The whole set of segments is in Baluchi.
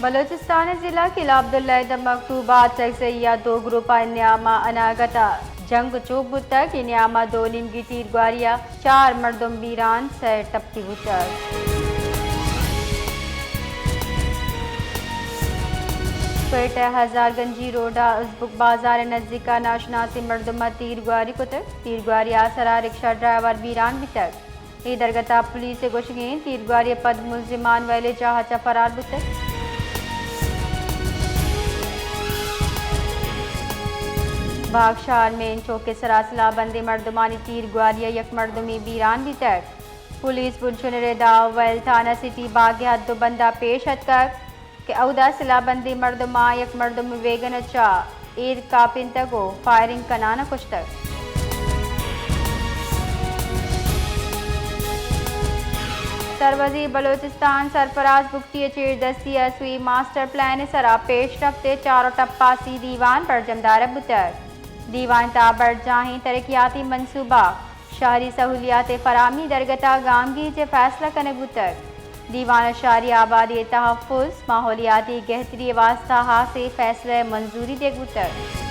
بلوچستان ءِ ضلع قلعہ عبداللہ ءِ دمگ طوبہ ءَ اچگ زئی ءَ دو گروپ ءِ نیام ءَ اناگت ءَ جنگ چوک بوتگ۔ اے نیام ءَ دو نیمگی تیرگواری ءَ چار مردم بیران، سئے ٹپی بوتگ۔ کوئٹہ ءِ ہزار گنجی روڈ ءَ ازبک بازار ءِ نزیک ءَ ناشناسیں مردم ءَ تیرگواری کتگ۔ تیرگواری ءِ آسر ءَ رکشہ ڈرائیور بیران بیتگ۔ اے درگت ءَ پولیس ءِ گوشگ اِنت، تیرگواری ءَ پد ملزمان ویل ءِ جاہ ءَ چہ فرار بوتگ۔ باگشار مین چوک ءِ سرا سلاہ بندیں مردمانی تیرگواری ءَ یک مردمے بیران بیتگ۔ پولیس بنشون ءِ ردا ویل تھانہ سٹی باگ ءِ حد ءُ بند ءَ پیش اتکگ۔ کہ اودا سلاہ بندیں مردماں یک مردم ویگن ءَ چہ ایر کاپینتگ ءُ فائرنگ کنان ءَ کشتگ۔ سروزیر بلوچستان سرفراز بگٹی ءِ چیردستی ءَ سوئی ماسٹر پلان ءِ سرا پیشرفت ءِ چار ءُ ٹپاسی دیوان برجم دارگ بوتگ۔ دیوان ءِ تہا برجاہیں ترقیاتی منصوبہ، شہری سہولیات ءِ فراہمی درگت ءَ گامگیج ءِ فیصلہ کنگ بوتگ۔ دیوان ءَ شہری آبادی ءِ تحفظ، ماحولیاتی گہتری ءِ واستہ ہاسیں فیصلہ ءِ منظوری دیگ بوتگ۔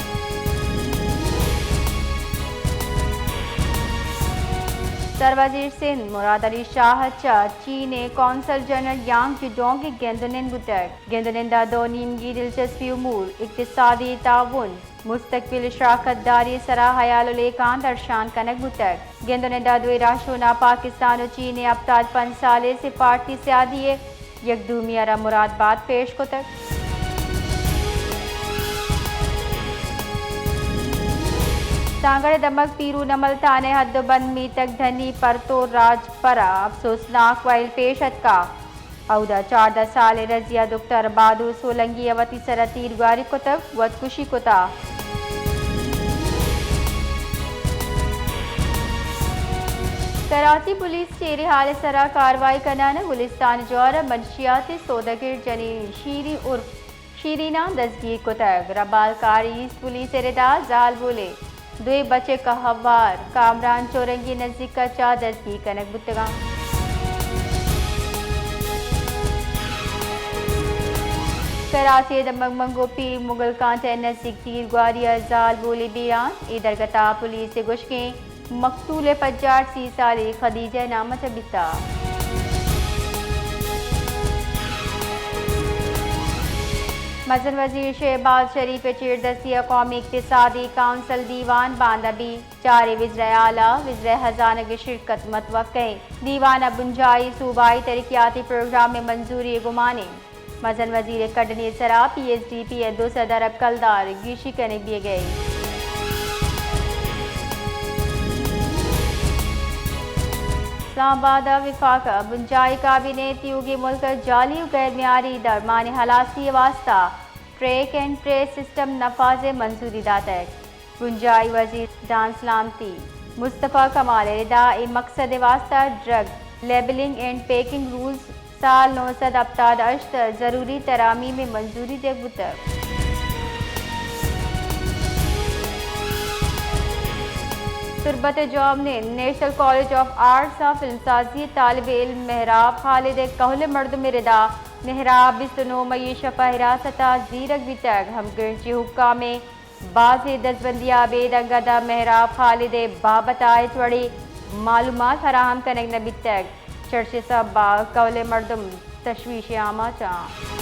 سروزیر سندھ مراد علی شاہ ءَ چہ چین ءِ قونصل جنرل یانگ جیڈونگ ءَ گند ءُ نند بوتگ۔ گند ءُ نند ءَ دو نیمگی دلچسپی امور، اقتصادی تعاون، مستقبل ءِ شراکت داری ءِ سرا ہیال ءُ لیکہاں درشان کنگ بوتگ۔ گند ءُ نند ءَ دوئیں رہشوناں پاکستان ءُ چین ءِ ہپتاد پنچ سالیں سفارتی سیادی ءِ یک دومی ءَ را مراد بات پیش کتگ۔ سانگڑ ءِ دمگ پیرو نمل تھانہ ءِ حد ءُ بند میتگ دھنی پرتو راجپر ءَ افسوسناک ویل پیش اتکا۔ اودا چاردہ سالیں رضیہ دکتر بہادر سولنگی ءَ وتی سر ءَ تیرگواری کتگ، وت کشی کتا۔ کراچی پولیس چیریں ہال ءِ سرا کاروائی کنان ءَ گلستان جوار ءَ منشیات ءِ سوداگر جنین شیریں عرف شیرین ءَ دزگیر کتگ۔ ربال کار ایسٹ پولیس ءِ ردا زالبولے دوئیں بچک ءَ ہوار کامران چورنگی نزیک ءَ چہ دزگیر کنگ بوتگاں۔ کراچی ءِ دمگ منگو پیر مغل کانٹہ ءِ نزیک تیرگواری ءَ زالبولے بیران۔ اے درگت ءَ پولیس ءِ گوشگ اِنت مقتول ءِ پجار سی سالیں خدیجہ ءِ نام ءَ چہ بیتا۔ مزن وزیر شہباز شریف ءِ چیردستی ءَ قومی اقتصادی کونسل دیوان باندا بیت۔ چاریں وزرائے اعلی، وزرائے خزانگ ءِ شرکت متوقع اِنت۔ دیوان ءَ بنجاہی صوبائی ترقیاتی پروگرام ءِ منظوری ءِ گمان اِنت۔ مزن وزیر ءِ کڈنی ءِ سرا پی ایس ڈی پی ءِ دو سد ارب کلدار گیشی کنگ بیگ ءَ اِنت۔ اسلام آباد ءَ وفاق ءِ بنجاہی کابینہ ءَ تیوگیں ملک ءَ جعلی ءُ غیر معیاری درمان ءِ ہلاسی ءِ واستہ ٹریک اینڈ ٹریس سسٹم نفاذ ءِ منظوری داتگ۔ بنجاہی وزیر جان سلامتی مصطفی کمال ءِ ردا اے مقصد ءِ واستہ drug labelling and packing rules سال نو سد ہپتاد ہشت ءَ ضروری ترامیم ءِ منظوری دیگ بوتگ۔ تربت ءِ جواب نند نیشنل کالج آف آرٹس ءَ فلم سازی ءِ طالب علم مہراب خالد ءِ کہول ءِ مردم ءِ ردا مہراب بیست ءُ نو مئی ءِ شپ ءَ حراست ءَ زیرگ بیتگ۔ ہمگرنچی حکام ءِ بازیں دزبندی ءَ ابید انگت ءَ مہراب خالد ءِ بابت ءَ ہچ وڑیں معلومات فراہم کنگ نہ بیتگ۔ چرچ ءِ سبب ءَ کہول ءِ مردم تشویش ءِ آماچ اَنت۔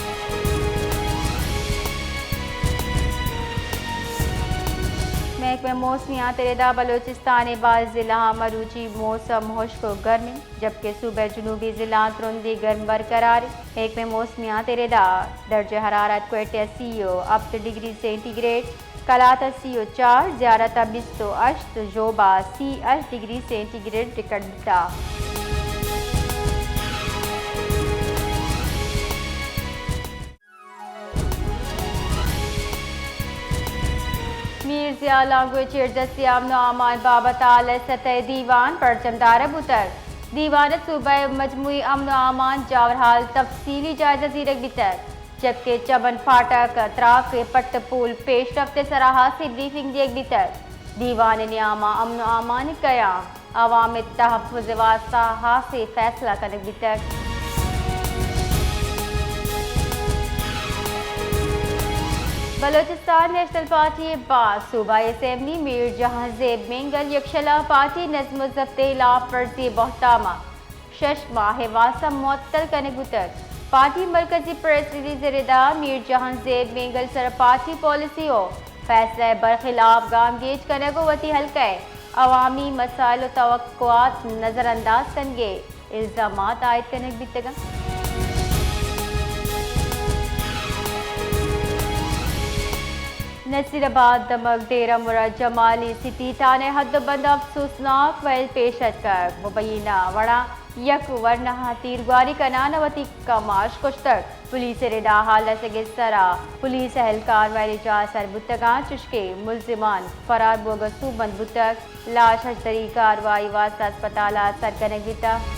محکمہ موسمیات ءِ ردا بلوچستان ءِ باز ضلع ءَ مروچی موسم ہشک ءُ گرم اِنت۔ جبکہ صوبہ ءِ جنوبی ضلعاں ترندیں گرمی برقرار اِنت۔ محکمہ موسمیات ءِ ردا درجہ حرارت کوئٹہ ءَ سی ءُ Hapta degree centi grade, Kalat ءَ سی ءُ چار، زیارت ءَ بیست ءُ ہشت، ژوب ءَ سی ءُ ہشت ڈگری سینٹی گریڈ ریکارڈ بیتا۔ میر ضیاء لانگو ءِ چیردستی ءَ امن ءُ امان بابت ءَ اعلی سطح ءِ دیوان برجم دارگ بوتگ۔ دیوان ءَ صوبہ ءِ مجموعی امن ءُ امان جاورحال تفصیلی جائزہ زیرگ بیتگ، جبکہ چمن پھاٹک ءِ تراک ءِ پٹ ءُ پول پیشرفت ءِ سرا ہاسیں بریفنگ دیگ بیتگ۔ دیوان ءِ نیام ءَ امن ءُ امان ءِ قیام، عوام ءِ تحفظ ءِ واستہ ہاسیں فیصلہ کنگ بیتگ۔ بلوچستان نیشنل پارٹی ءِ باز صوبائی اسمبلی میر جہانزیب مینگل یکشلا پارٹی نظم و ضبط ءِ ہلاپ ورزی ءِ بہتام ءَ شش ماہ ءِ واستا معطل کنگ بوتگ۔ پارٹی مرکزی پریس ریلیز ءِ ردا میر جہانزیب مینگل سر پارٹی پالیسی و فیصلہ ءِ برخلاف گامگیج کنگ و وتی حلقہ ءِ عوامی مسائل و توقعات نظر انداز کنگ ءِ الزامات عائد کنگ بیتگ انت۔ نصیر آباد دمگ ڈیرہ مراد جمالی سٹی تھانہ ءِ حد و بند ءَ افسوسناک ویل پیش اتکگ۔ مبینہ وڑا یک ورناہا تیرگواری کنان ءَ وتی کماش کشتگ۔ پولیس ءِ ردا حال رسگ ءِ سرا پولیس اہلکار ویل جاہ ءَ سر بوتگ انت، چشکہ ملزمان فرار بوگ ءَ سوبمند بوتگ۔ لاش ہشدری کاروائی واستا اسپتال ءَ سر کنگ بیتگ۔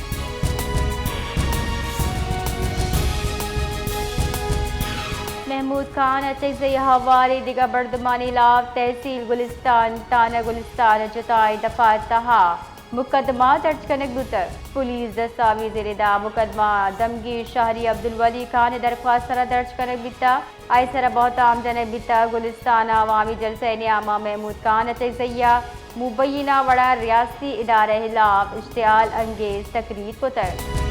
محمود خان اچکزئی ءِ ہواریں دگہ مردمانی ہلاپ تحصیل گلستان تھانہ گلستان ءَ جتائیں دفعہ ءِ تہا مقدمہ درج کنگ بوتگ۔ پولیس دستاویز ءِ ردا مقدمہ دمگی شہری عبدالولی خان ءِ درخواست ءِ سرا درج کنگ بیتگ۔ آئی ءِ سرا بہتام جنگ بیتگ۔ گلستان ءَ عوامی جلسہ ءِ نیام ءَ محمود خان اچکزئی ءَ مبینہ وڑا ریاستی ادارہ ءِ ہلاپ اشتعال انگیز تقریر کتگ۔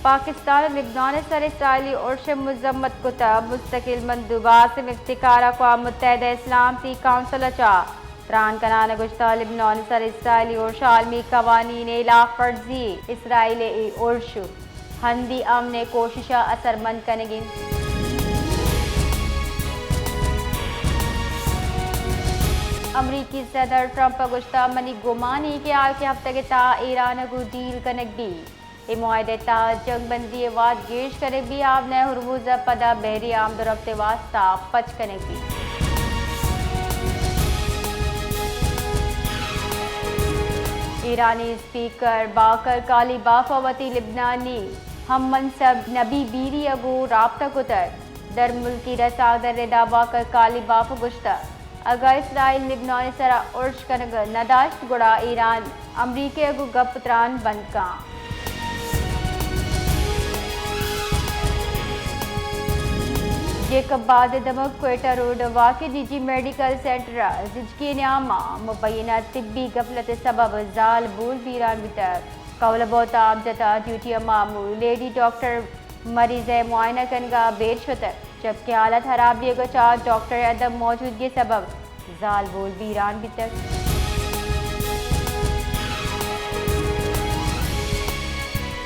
پاکستان ءَ لبنان ءِ سر اسرائیلی ارش ءِ مذمت کتگ۔ مستقل مندوب عاصم افتخار ءَ اقوام متحدہ ءِ سلامتی کونسل ءَ چہ تران کنان ءَ گوشتگ، لبنان ءِ سر اسرائیلی ارش عالمی قوانین ءِ ہلاپ ورزی، اسرائیل ءِ اے ارش ہندی امن ءِ کوشش ءَ اثرمند کنگ ءَ انت۔ امریکی صدر ٹرمپ ءَ گوشتگ، منی گمان انت کہ آ کہ ہفتگ ءِ تہا ایران ءَ گوں ڈیل کنگ بیت۔ اے معاہدہ ءِ تہا جنگ بندی ءِ وھد گیش کنگ بیت، آبنہ ہرمز ءَ پدا بحری آمد و رفت ءِ واستا پچ کنگ بیت۔ ایرانی اسپیکر باقر قالیباف ءَ وتی لبنانی ہم منصب نبی بیری ءَ گوں رابطہ کتگ۔ درملکی رسانکدر ءِ ردا باقر قالیباف ءَ گوشتگ، اگاں اسرائیل لبنان ءِ سرا ارش کنگ نہ داشت، گڑا ایران امریکہ ءَ گوں گپ تران بند کنت۔ جیکب آباد ءِ دمگ کوئٹہ روڈ ءَ واقع نجی میڈیکل سینٹر ءَ زچگی ءِ نیام ءَ مبینہ طبی غفلت ءِ سبب زالبول بیران بیتگ۔ کہول ءَ بہتام جتگ، ڈیوٹی ءَ مامور لیڈی ڈاکٹر مریض ءِ معائنہ کنگ ءَ بیر شتگ، جبکہ حالت ہراب بیگ ءَ چہ ڈاکٹر ءِ عدم موجودگی ءِ سبب زالبول بیران بیتگ۔